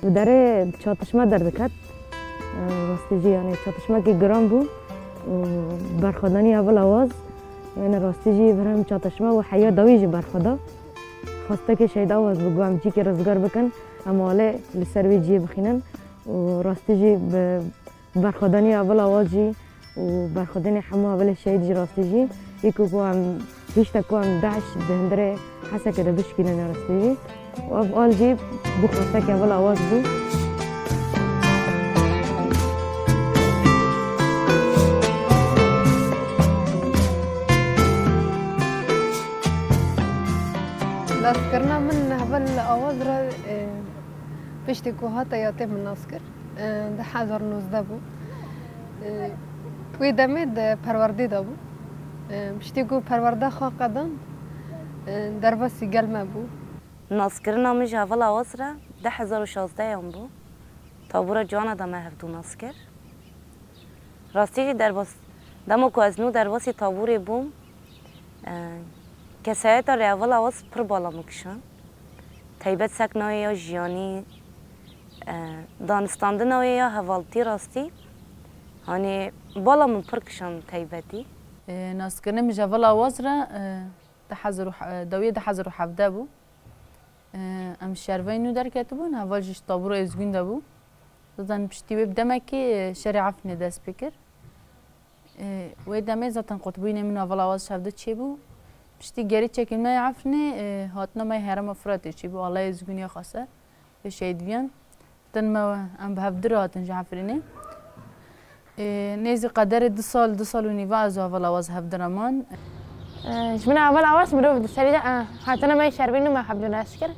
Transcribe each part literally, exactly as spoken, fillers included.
Li derê çatişme derdiket. Rastî jî, yani, çatişmekî giran bû û berxwedanî Heval Awaz, yani, rastî jî berhem çatişme û heya dawî jî berxweda. Xwestekê Şehîd Awaz bû, ku em cîkê rizgar bikin, em alê li ser wî ciyê bixînin û rastî jî bi berxwedanî Heval Awaz jî û berxwedanê hemû hevalê şehîd jî rastî jî, ê ku, ku em hişte ku em DAIŞ di hundirê Hesekê de bişkînin rastî jî. Û ev al jî bû xwestekê Heval Awaz bû. Naskirina min Heval Awaz re, e, piştî ku hate yatê min nas kir. E, du hezar nozdeh bû. E, wê demê di perwerdê de bû. E, piştî ku perwerde xwe qedan, e, derbasî gel me bû. Naskirina min ji Heval Awaz re du hezar û şazdeh yan bû. Tabûra Ciwana de me hevdû nas kir. Rastî jî derbas-, dema ku ez nû derbasî tabûrê bûm, e, kesayeta rê Heval Awaz pir bala min kişand. Taybet sekna wê ya jiyanî, e, danistandina wê ya hevaltî rastî, hanê bala min pir kişand taybetî. E, naskirinê min ji Heval Awaz re, e, du hezar û, e, dawiyê du hezar û hevdeh bû. E, em şerveyê nû derketibûn, heval jî ji tabûra Êzgûn de bû. Zaten piştî wê bi demekê, e, şerê Efrînê dest pê kir. E, wê demê zaten qutbûyînê min û Heval Awaz ji hev de çêbû. Piştî gerî çekên me yê Efrînê, e, hatina me yê herêma Firatê çêbû, alaya Êzgûnê ya xweser, wê şehîd biyan. Zaten me, em bi hevdu re hatin ji Efrînê. E, nêzî qederê du sal, du sal û nîva ez û Heval Awaz hevdu re man. E, ji min Heval Awaz mirov di serî de, e, hatina me yê şerveyê nû me hevdu nas kir.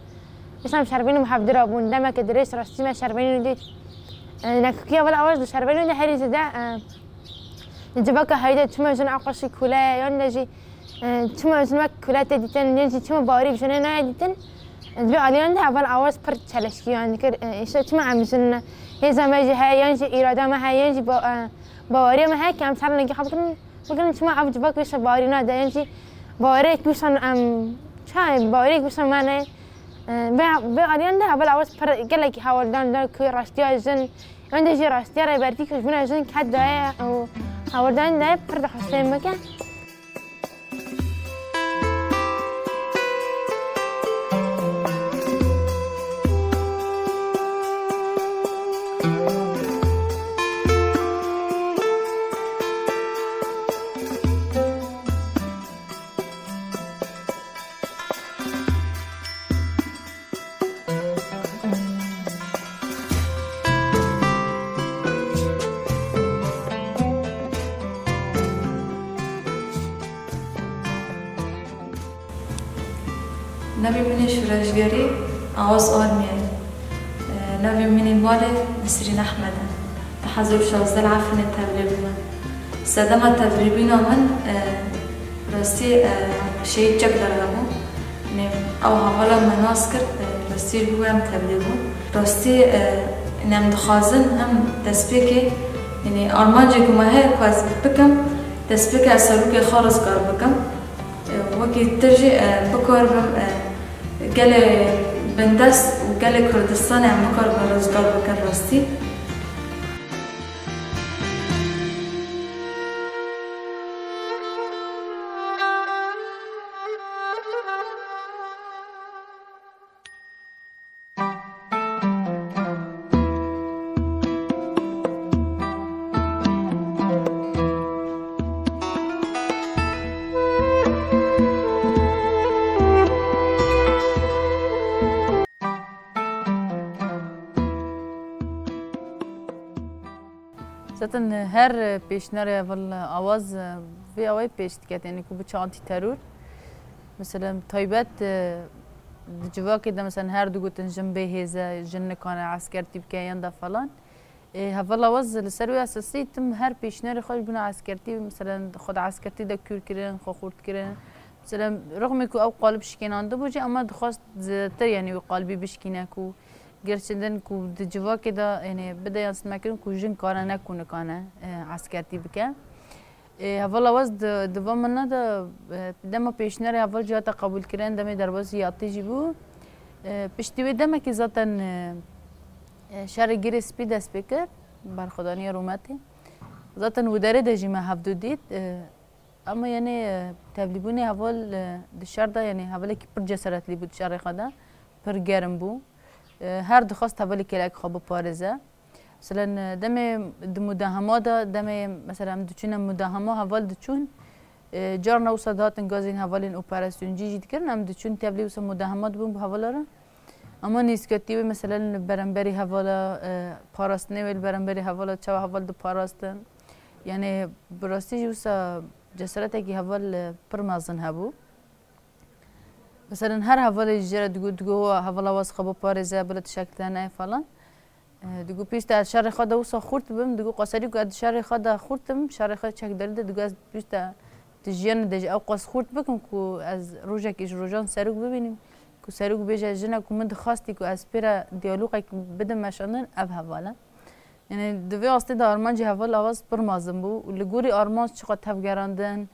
Dîsa em şerveyê nû me hevdu re bûn. Demeke dirêj rastî me şerveyê nû dît. E, nekûkiya Heval Awaz di şerveyê nû de herî zêde, e, di civaka herî de çima jin aqaşî kule ye, yan de jî, e, çima jin wek kule tê dîtin, yan jî çima bawerî bi jinê nayê dîtin. Di vê aliyan de Heval Awaz pir çeleşkiyan dikir. E, îşte çima em jin hêza me jî heye, yan jî îrada me heye, yan jî ba-, e, baweriya me heye ku em ser rengê xwe bikirin, bikirin çima ev civak wisa bawerî nade, yan jî baweriyek wisa em, çayê baweriyek wisa me ne. E, vê, vê aliyan de Heval Awaz pir gelekî hewldan da ku rastiya jin, yan de jî rastiya rêbertî ku ji bona jin ket daye û hewldan daye pir dixweste bike. Navê min ê şûreşgerî Awaz Armî ye. Navê min ê malê Nisrîn Ehmed e. Du hezar û şazdeh li Efrînê tevlî bûme. Sedema tevlîbûna min, e, rastî, e, şehîd çek derve bû. Nê, ew hevala me nas kir, e, rastî ji bo em tevlî bûn. Rastî, e, nê em dixwazin em destpêkê, yanî armancê ku me heye ku ez bikim, destpêkê ez serokê xwe rizgar bikim. E, wekî te jî, e, bikaribim, e, gelê bindest û gelê Kurdistanê em bikaribin rizgar bikin rastî. Zaten her pêşnerê Heval Awaz vê awayî pêş diket, yanî ku biçe antîteror. Mesela taybet, e, di civakê de mesela her digotin jin bê hêz e, jin nikane eskertî bike yan da falan. E, Heval Awaz li ser wê esasî tim her pêşnerê xwe ji bona eskertî, mesela xwe di eskertî de kûr kirin, xwe xurt kirin. Mesela rixmê ku ew qalib şikênandibû jî, ama dixwest zêdetir, yanî wî qalibî bişkîne ku gerçekten ku di civakê de, yanî bide yansitmekirin ku jin kare ne ku nikane, e, eskertî bike. E, Heval Awaz di, di van mena de, e, dema pêşnerê Heval jî hate qebûlkirin, demê derbasî yatî jî bû. E, piştî wê demekê zaten, e, E, şerê Girê Spî dest pê kir, berxwedaniya rûmetê. Zaten wi derê de jî me hevdu dît. E, ama, yanî, e, tevlîbûnê heval, e, di şer de, yanî, hevalekî pir ceseretlî bû di şerê xwe de. Pir germ bû. E, her dixwest hevalê kêlek xwe biparêze. Meselen, e, demê di mudahama de, demê, mesela, em diçûne mudahama, heval diçûn, e, carna wisa dihatin gazên hevalên operasyonci jî dikirin, em diçûn tevlî wisa mudahama dibûn bi hevala re. Ama nêzîkatî wê, meselen, li beramberî hevala, e, parastinê wê li beramberî hevala, çawa heval diparastin. Yanî, bi rastî jî wisa cesaretekî heval, e, pir mezin hebû. Meselen, her hevalê ji jê re digot, digot, "Wa hevala waz xwe biparêze, bila tişek te neyê" falan. E, digot, "Pişta ez şerê xwe de wisa xurt bim", digot, "Qeserî ku ez di şerê xwe de xurt im, şerê xwe çek derî de", digot, "Ez pişta di jiyanê de jî ew qas xurt bikim ku ez rojekê ji rojan serok bibînim, ku serok bêje, jine ku min dixwastî ku ez pê re diyalogek bidim meşandin, ev heval e." Yanî di vê astê de armancê heval Awaz pir mezin bû û li gorî armanc çiqas tevgerandin,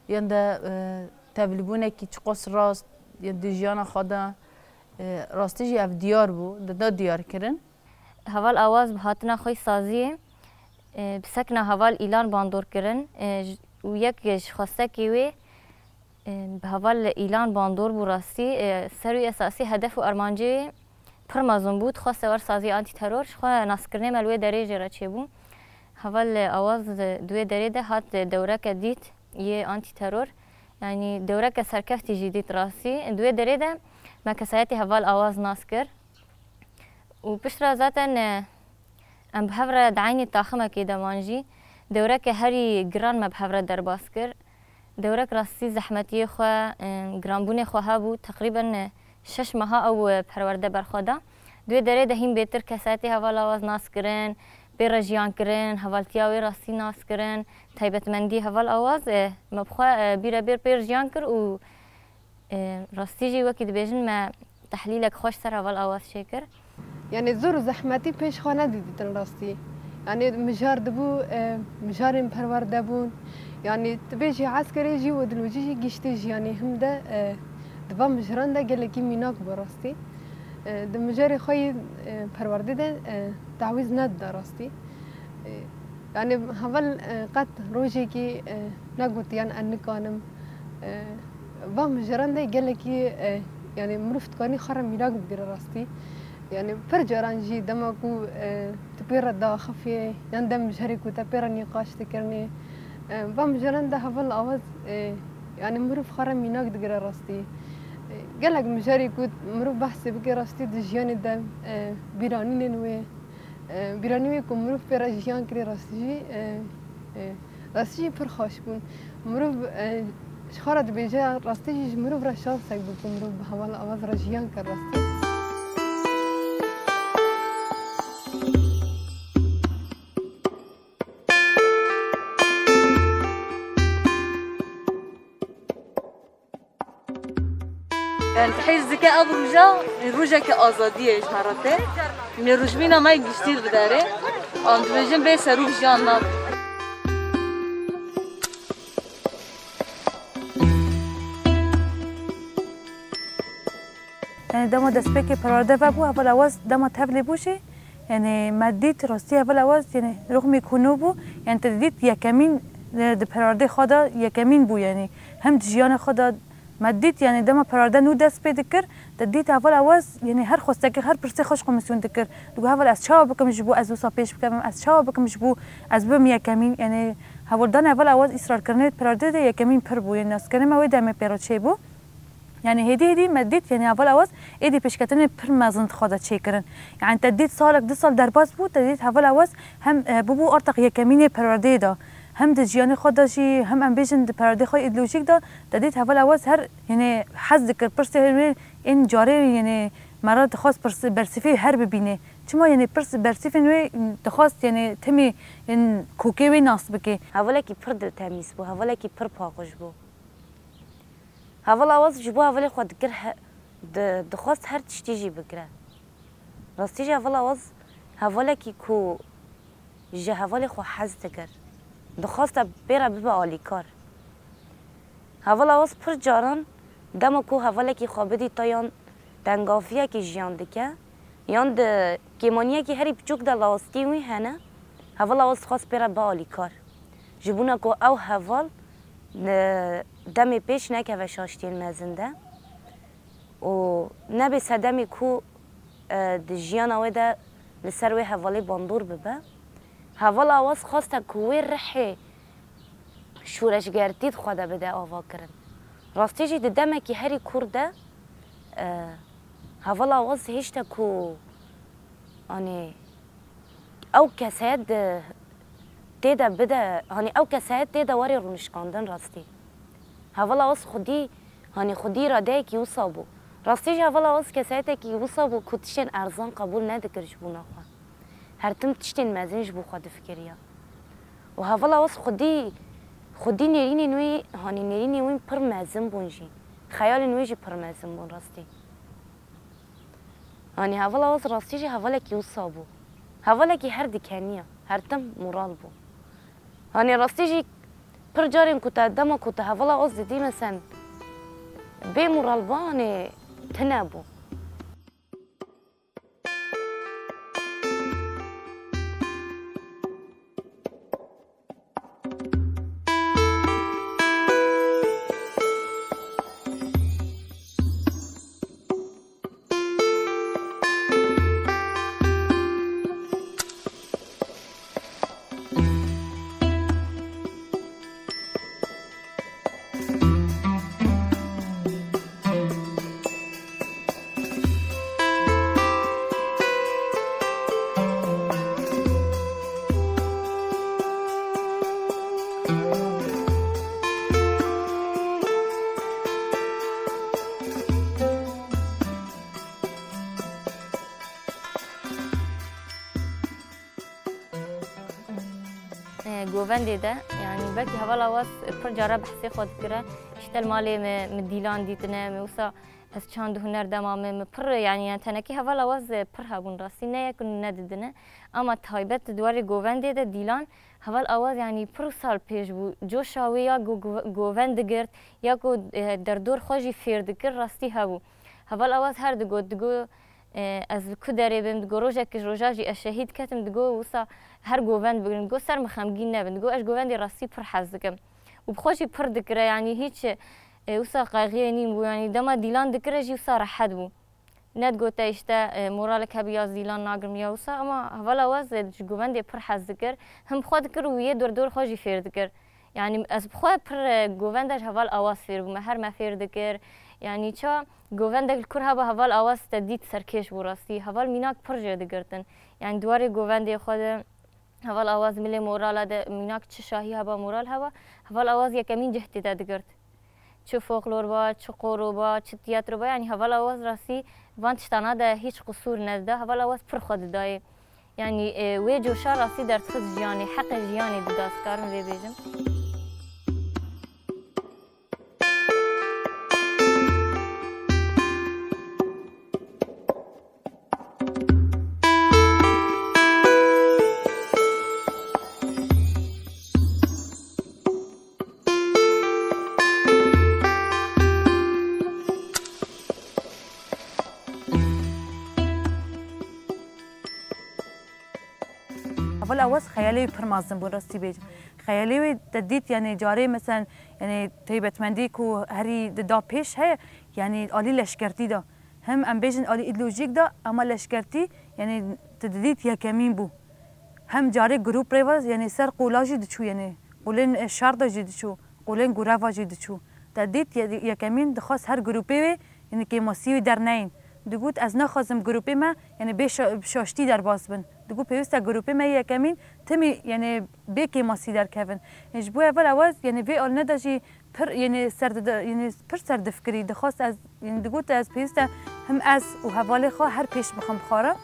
yan de, e, tevlîbûnekî çiqas rast, ya di jiyana xwe de, e, rastî jî ev diyar bû, dida diyar kirin. Heval Awaz bi hatina xwe yî saziyê, e, bi sekna heval Îlan bandor kirin, e, j-, û yek ji xwestekê wê, e, bi heval Îlan bandor bû rastî, e, ser wî esasî hedef û armancê wê pir mezin bû, dixwest wer saziyê antîteror, ji xwe naskirinê me li wê derê jê re çêbû. Heval Awaz di wê derê de hat dewreke dît yê antîteror, yanî dewreke serkeftî jî dît rastî. Di wê derê de me kesayetê heval Awaz nas kir. Û piştre zaten, e, em bi hev re di eynî taximekê de man jî. Dewreke herî giran me bi hev re derbas kir. Dewrek rastî zehmetiyê xwe, e, giranbûnê xwe hebû. Teqrîben, e, şeş meha ew, e, perwerde berxwe da. Di wê derê de hîn bêtir kesayetê heval Awaz nas kirin, pê re jiyan kirin, hevaltiya wê rastî nas kirin, taybetmendî heval Awaz, e, me bi xwe, e, bîre bêr pêr jiyan kir û E, rastî jî wekî dibêjin me tehlîlek xweş ser heval Awaz çêkir. Yanî zor û zehmetî pêş xwe nedidîtin rastî. Yanî mijar dibû, e, mijarên perwerde bûn. Yanî tu bêjî eskerê jî û dilojî jî giştê jiyanê him de, e, di van mijaran de gelekî mînak bû rastî. E, di mijarê xwe yî, e, perwerdê de, e, tawîz nedida rastî. E, Yanî heval, e, qet rojekî, e, negotiyan ez nikanim. E, van mijaran de gelekî, e, yanî mirov dikanî xwe re mînak bigire rastî. Yanî pir caran jî dema ku, e, tu pê re diaxifiyê yan dem mijarê ku te pê re nîqaş dikirinê, e, van mijaran de heval Awaz, e, yanî mirov xwe re mînak digire rastî. E, gelek mijarê ku mirov behsê bike rastî di jiyanê de, e, bîranînên wê. E, bîranî wê ku mirov pê re jiyan kirê rastî jî, e, e, rastî jî pir xweş bûn. Mirov, e, ji xwe re dibêje, rastî jî ji mirov re şansek bû ku mirov bi heval Awaz re jiyan kir rastî. Yani, hêz dike ev roja, rojeke azadiyê ji me re tê. Nê rojbîna me giştî li derê. Em dibêjin bê serok jiyan nabe. Yani, dema destpêkê perwerde vebû, heval Awaz dema tevlê bû jî, yani, me dît rastî heval Awaz, yani, ruxmê ku nû bû, yani, te dît yekemîn, e, di perwerdê xwe de yekemîn bû, yani, hem di jiyana xwe de me dît, yani, dema perwerde nû dest pê dikir, te dît heval Awaz, yani, her xwestekê, her pirsê xweş komisyon dikir. Digot, heval, ez çawa bikim ji bo ez wisa pêş bikevim, ez çawa bikim ji bo ez bibim yekemîn, yani, hewldanê heval Awaz îsrarkirinê di perwerdê de yekemîn pir bû, yani, naskirinê me wê demê pê re çêbû. Yani hêdî hêdî me dît, yani heval Awaz êdî pêşketinê pir mezin di xwe de çêkirin. Yani te dît salek du sal derbas bû, te dît heval Awaz hem, e, bûbû artaq yekemînê perwerdeyê de, hem di jiyanê xwe de jî, hem em bêjin di perwerdeyê xwe îdeolojîk de, te dît heval Awaz her, yani hez dikir, pirsê wê ên carê, yani me re dixwest pirs-, bersivî her bibînê. Çima, yani pirs bersivên wê dixwest, yani timî, yani kokê wê nas bike. Hevalekî pir diltemîz bû, hevalekî pir paqij bû. Heval Awaz ji bo hevalê xwe dikir he-, di-, dixwest her tiştî jî bigire. Rastî jî heval Awaz hevalekî ku ji hevalê xwe hez dikir. Dixwest te pê re bibe alîkar. Heval Awaz pir caran dema ku hevalekî xwe bidîta yan tengaviyekî jiyan dike, Yan di kêmaniyekî herî piçûk de lawastî wî hene, hevala waz dixwast pê re bialîkar. Ji bona ku ew heval, e, demê pêş nekeve şaştiyên mezin de û nebe sedemê ku, e, di jiyana wê de li ser wê hevalê bandor bibe. Hevala waz xwaste ku wê rihê şoreşgertî di xwe de bide avakirin. Rastî jî di demekî herî kûr de, e, hevala waz hêşte ku, hanî, ew kesayet di, tê de bide, hanî, ew kesayet tê de were rûnişkandin rastî. Hevala waz xwedî, hanî, xwedî îradeyekî wisa bû. Rastî jî hevala waz kesayetekî wisa bû ku tiştên erzan qebûl nedikir ji bona xwe. Her tim tiştên mezin ji bo xwe difikiriya. Û hevala waz xwedî, xwedî nêrînên wî, hanî nêrînên wî pir mezin bûn jî. Xeyalên wî jî pir mezin bûn rastî. Hanî hevala waz rastî jî hevalekî wisa bû. Hevalekî her dikeniya, her tim moral bû. Hanî rastî jî pir carên ku te dema ku te hevala waz didî mesen bê moral ba, hanî tine bû. E, govendê de, yanî belkî hevala waz pir cara behsê xwe dikire. Îşte li malê me, me dîlan dîtine, me wisa ez çand û huner dema me, me pir, yanî, yanî tenekî hevala waz pir hebûn rastî, ne yek û ne didine. Ama taybet di warê govendê de dîlan heval awaz, yanî pir sal pêş bû. Coşa wê ya go-, go-, govend digirt, ya ku, e, derdor xwe jî fêr dikir, rastî hebû. Heval awaz her digot, digot, E, ez li ku derê bim, digo rojek ji roja jî ez şehîd ketim, digo wisa her govend bigrin, digo ser min xemgîn nebin, digo ez ji govendê rastî pir hez dikim. Û bi xwe jî pir dikire, yanî hîç, e, wisa qeygiyê nîn bû, yanî dema dîlan dikire jî wisa rehet bû. Ne digote îşte, e, moralek hebî ya dîlan nagrim ya wisa, ama hevala waz, e, ji govendê pir hez dikir. Him bi xwe dikir û yê dor dor xwe jî fêr dikir. Yanî ez bi xwe pir, e, govenda ji heval awaz fêr bûme, her me fêr dikir. Yanî ça govendek li kur heba heval awaz te dît serkêş bû rastî. Heval mînak pir jê digirtin. Yanî di warê govendê xwe de heval awaz milê morala de mînak çi şahî heba moral heba, heval awaz yekemîn cih tê de digirt. Çi folklor ba, çi koro ba, çi tiyatro ba, yanî heval awaz rastî van tiştana de hîç qisûr nedida. Heval awaz pir xwe didayê. Yanî, e, wê coşa rastî derdixist jiyanê, heqê jiyanê dida, ez karim vê bêjim. Heval awaz xeyalê wî pir mezin bû, rastî bêjim. Xeyalê wî te dît, yanî carê, mesen, yanî taybetmendî ku herî dida pêş heye, yanî alî leşkertî de. Hem em bêjin alî îdeolojîk de, ama leşkertî, yanî tu didît yekemîn bû. Hem carê grûp rê ve, yanî ser qola jî diçû, yanî qolên şer de jî diçû, qolên goreva jî diçû. Te dît ye-, yekemîn dixwest her grûpê wê, yanî kêmasî wî derneyên. Digot, ez naxwazim grûpê me, yanî bê şa-, şaştî derbas bin. Digot, pêwîst e grûpê me yekemîn timî, yanî bê kêmasî derkevin. Yanî ji bo heval awaz, yanî vê aline de jî pir, yanî ser dide-, yanî pir ser difikirî. Dixwest ez, yanî digot, ez pêwîst e him ez û hevalê xwe her pêş bixim bi xwe re.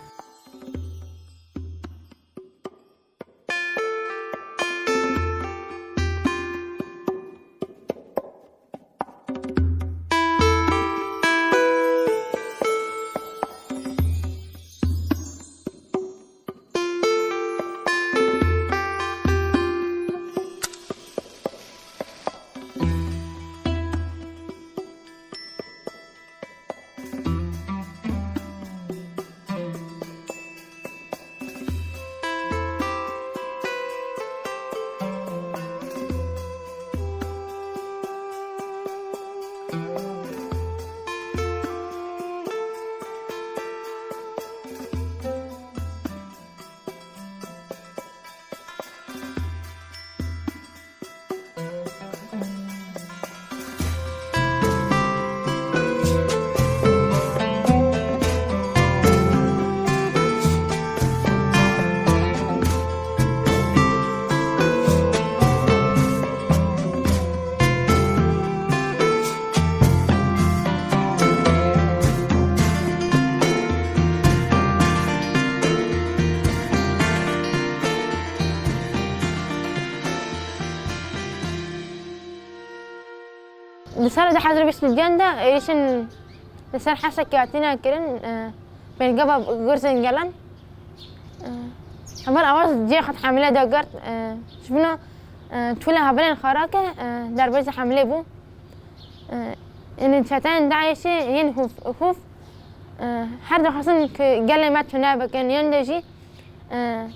Sala du hezar û bîst û duyan de êrîşên li ser Hesekê hatine kirin, e, pêngava Gurzên Gelan. E, Heval Awaz cihê xwe di hemlê de girt. E, ji bin, e, tûla hevalên xwe rake, e, derbasî hemlê bû. E, Yanî çeteyên DAIŞê yên hûf, hûf, e, her dixwestin ku gelê me tune bikin, yên de jî, e,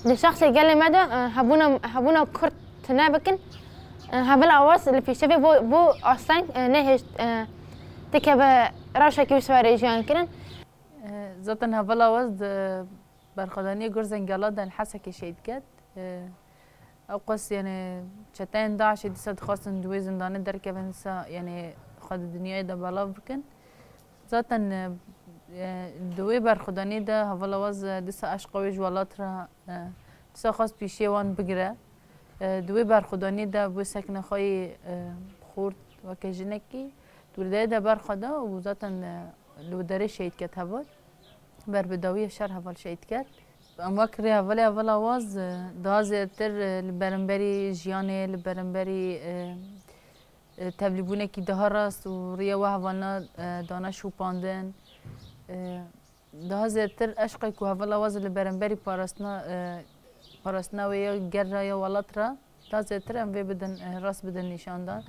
di şexsê gelê me de, e, hebûna, hebûna Kurd tune bikin. E, Heval Awaz li pêşevê bo, bo asteng, e, nehêşt, e, dikeve rewşekî wisa re jiyan kirin. E, Zaten Heval Awaz di berxwedaniyê Gurzên Gela de li Hesekê şehîd ket. E, Ew qas, yani, çeteyên DAIŞê dîsa dixwastin di wê zindanê derkevin, dîsa, yani, xwe di dinyayê de belav bikin. Zaten, e, e, di wê berxwedaniyê de Heval Awaz, e, dîsa eşqa wê ji welat re, e, dîsa xwest pêşiyê wan bigire. E, di wê berxwedaniyê de bi sekna xwe yê, e, xurt weke jinekî di wirdeyê de berxweda û zaten, e, li wirdeyê şehîd ket heval. Ber bi dawiyê şer heval şehîd ket. Em wek rêhevalê Heval Awaz, e, daha zêdetir, e, li berimberî jiyanê, li berimberî, e, e, tevlîbûnekî daha rast û riya we hevalna, e, dane şopandin. E, Daha zêdetir eşqê ku Heval Awaz li berimberî parastina, e, parastina wê ya ger re ya welat re, daha zêdetir em vê bidin, e, rast bidin nîşandan.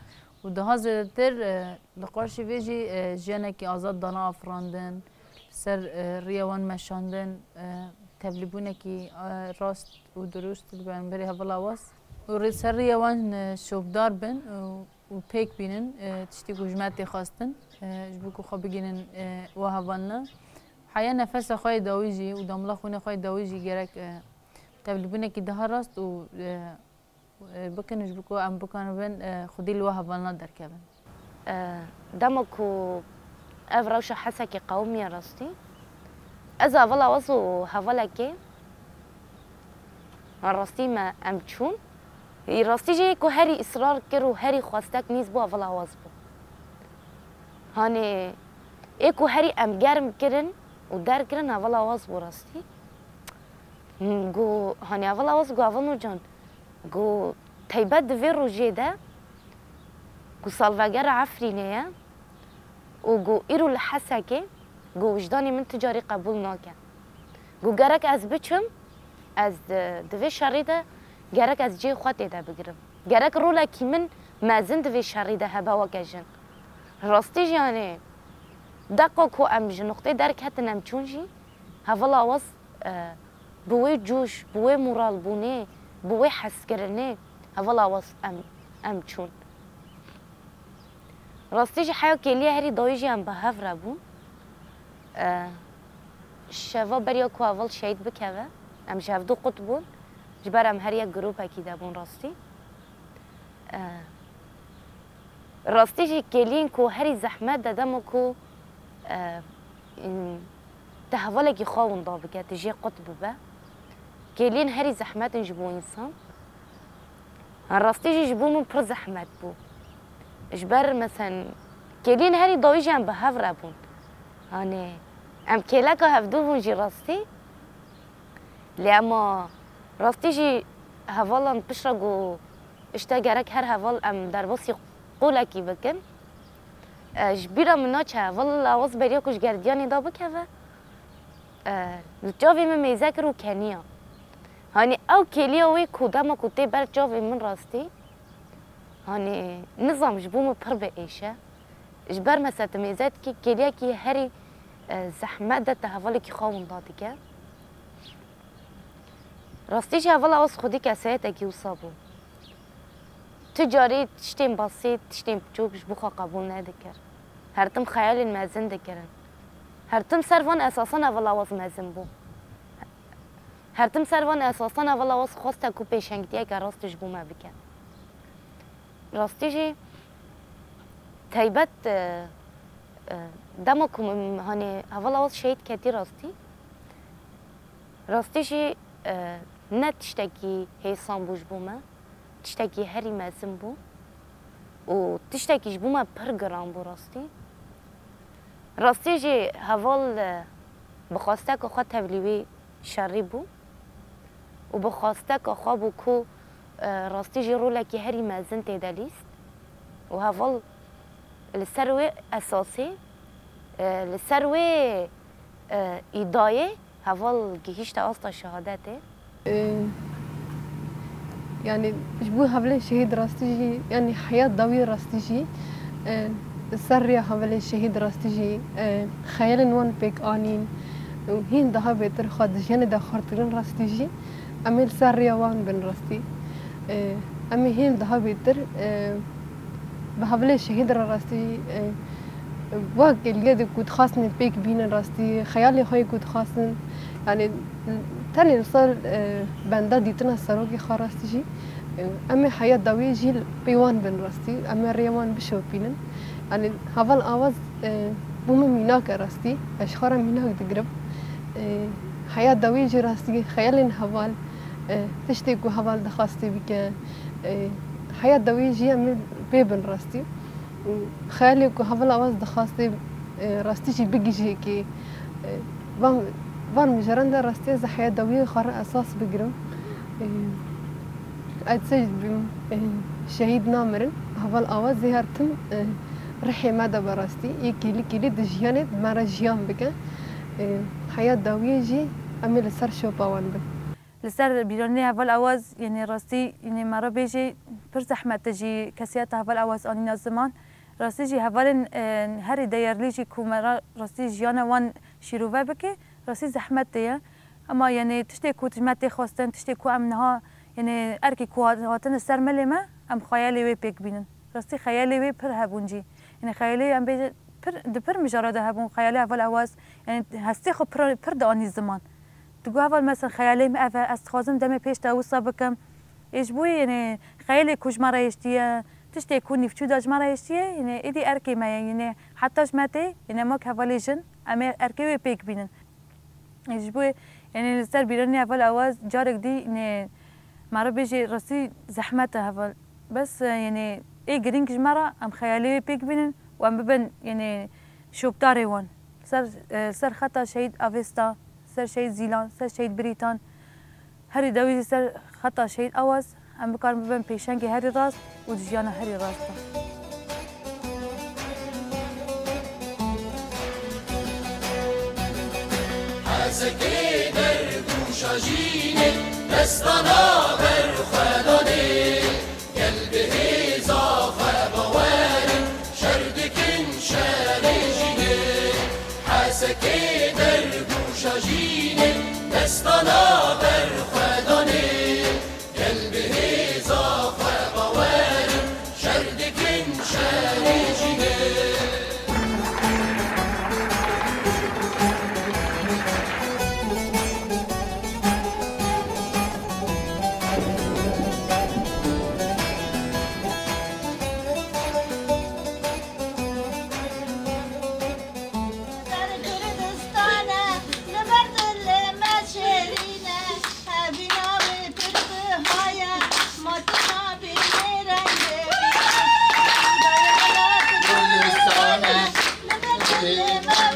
Û daha zêdetir, e, li qarşî vê jî, e, jiyanekî azad dane afirandin, ser, e, riya wan meşandin, e, tevlîbûnekî, e, rast û dirust li berimberî Heval Awaz. Û rê-, ser riya wan, e, şopdar bin û û pêk bînin, e, tiştî ku ji me tê xwestin, e, ji bo ku xwe bigihînin, e, we hevalina. Heya nefesa xwe yê dawî jî û damla xwîna xwe yê dawî jî gerek, e, tevlîbûnekî daha rast û, e, e, bikin, ji bo ku em bikanibin, e, xwedî li we hevalina derkevin. E, Dema ku ev rewşa Hesekê qewimiye rastî, ez Heval Awaz û hevalekê Rastî me em çûn. Rastî jî ku herî israr kir û herî xwestek nîz bû Heval Awaz bû. Hanê ê ku herî em germ kirin û derkirin Heval Awaz bû rastî. Got, hanê Heval Awaz got, Heval Nûrcan, got, teybet di vê rojê de ku salvegera Efrînê ye û got, îro li Hesekê, got, wijdanê min ti carî qebûl nake. Got, gerek ez biçim, ez di, di vê şerî de gerek ez cihê xwe tê de bigirim. Gerek rolekî min mezin di vê şerî de hebe weke jin. Rastî jî, yanî, deqa ku em ji nuqtê derketin em çûn jî, Heval Awaz, e, bi wê coş, bi wê moralbûnê, bi wê hezkirinê Heval Awaz em, em çûn. Rastî jî heya kêliyê herî dawî jî em bi hev re bûn. E, şeva beriya ku heval şehîd bikeve, em ji hevdu qut bûn. Ji ber em her yek grûpekî de bûn rastî. E, rastî jî kêliyên ku herî zehmet de dema ku, e, in, te hevalekî xwe winda bike, tu jê qut bibe. Kêliyên herî zehmet in ji bo însan. Ha, rastî jî ji bo min pir zehmet bû. Ji ber, mesen, kêliyên herî dawî jî em bi hev re bûn. Hanê, em kêleka hevdû bûn jî rastî. Lê ema rastî jî hevalan piştre got, işte gerek her heval em derbasî qolekî bikin. E, ji bîra min naçe, heval Awaz beriya ku ji gerdiyanê de bikeve, e, li çavê min mêze kir û keniya. Hanî ew kêliya wê ku dema ku tê ber çavê min rastî, hanî nizam ji bo min pir bi êş e. Ji ber mese tu mêze dikî, kêliyekî herî, e, zehmet de te hevalekî xwe winda dike. Rastî jî heval Awaz xwedî keseyetekî wisa bû. Tu carî tiştên basît, tiştên piçûk ji bo xwe qebûl nedikir. Her tim xeyalên mezin dikirin. Her tim ser van esasan heval Awaz mezin bû. Her tim ser van esasan heval Awaz xweste ku pêşengtiyeke rast ji bo me bike. Rastî jî teybet, e, e, dema ku min, hanê, heval Awaz şehîd ketî rastî, rastî jî, e, ne tiştekî hêsan bû ji bo me, tiştekî herî mezin bû û tiştekî ji bo me pir giran bû rastî. Rastî jî heval, e, bi xwesteka xwe tevlî wî şerî bû û bi xwesteka xwe bû ku, e, rastî jî rolekî herî mezin tê de lîst. Û heval li ser wê esasê, e, li ser wê, e, îdayê heval gihîşte asta şehadetê. E, yanî ji bo hevalên şehîd rastî jî, yanî heya dawî rastî jî, e, li ser rêya hevalên şehîd rastî jî, e, xeyalên wan pêk anîn û hîn daha bêtir xwe di jiyanê de xurt kirin rastî jî, em ê li ser rêya wan bin rastî. E, em ê hîn daha bêtir, e, bi hevalên şehîd re rastî, e, wek êliyê de ku dixwastin pêk bînin rastî, xeyalê xwe yê ku dixwastin, yanî tenê li ser, e, benda dîtina serokê xwe rastî jî, e, em ê heya dawiyê jî pê wan bin rastî, em ê rêya wan bişopînin. Yanî heval Awaz, e, bo min mînak e rastî, ez ji xwe re mînak digirim. E, heya dawiyê jî rastî xeyalên heval, e, tiştê ku heval dixwastê bike, e, heya dawiyê jî em ê pê bin rastî. Xeyalê ku heval Awaz dixwastê, e, rastî jî bigihîjê kê, e, van, van mijaran de rastî ez heya dawiyê xwe re esas bigirim. E, ez çi bim, e, şehîd namirin. Heval Awaz zê her tim, e, rihê me de be rastî. Yê kêlî kêlî di jiyanê me re jiyan bike. E, heya dawiyê jî em ê li ser şopa wan bin. Li ser bîranînê heval Awaz, yanî rastî, yanî me re bêjê pir zehmet e jî kesiyeta heval Awaz anîna ziman. Rastî jî hevalên, e, herî deyerlî jî ku me re rastî jiyana wan şîrove bike, rastî zehmet tê ye. Ema yanî tiştê ku ji me tê xwestin, tiştê ku em niha, yanî erkê ku hat-, hatine ser milê me, em xeyalê wê pêk bînin. Rastî xeyalê wê pir hebûn jî. Yanî xeyalê em bêjin pir, di pir mijara de hebûn, xeyalê heval Awaz, yanî hestê xwe pir, pir dianî ziman. Digot, heval, mesela xeyalê min ev e, ez dixwazim demê pêş de wisa bikim. Ê ji bo yanî xeyalê ku ji me re hiştiye, tiştê ku nîvçû de ji me re hiştiye, yanî êdî erkê me ye, yanî heta ji me tê, yanî mak hevalê jin, em ê erkê wê pêk bînin. Ê ji bo yanî li ser bîranînê heval Awaz carek dî, yanî me re bêjê rastî zehmet e heval. Bes, yanî ê girîng ji me re em xeyalê wê pêk bînin û em bibin, yanî şopdarê wan. Ser, e, ser xeta şehîd Avesta, ser şehîd Zîlan, ser şehîd Brîtan, herî dawî jî ser xeta şehîd Awaz, em bikarin bibin pêşengê herî rast û di jiyana herî rast de. Hezekê dergûşa jînê, destana berxwedanê. Gel bi hêza xwe bawer in, şer dikin şerê jînê. Hesekê dergûşa jînê, destana berxwedanê. Gel bi hêza xwe bawer in, şer dikin şerê jînê. Ser Kurdistan e, li ber dilê me şêrîn e, hevîna wê pir biha ye, ma tu nabînî rengê wî. Dayê welat Kurdistan e, li ber dilê me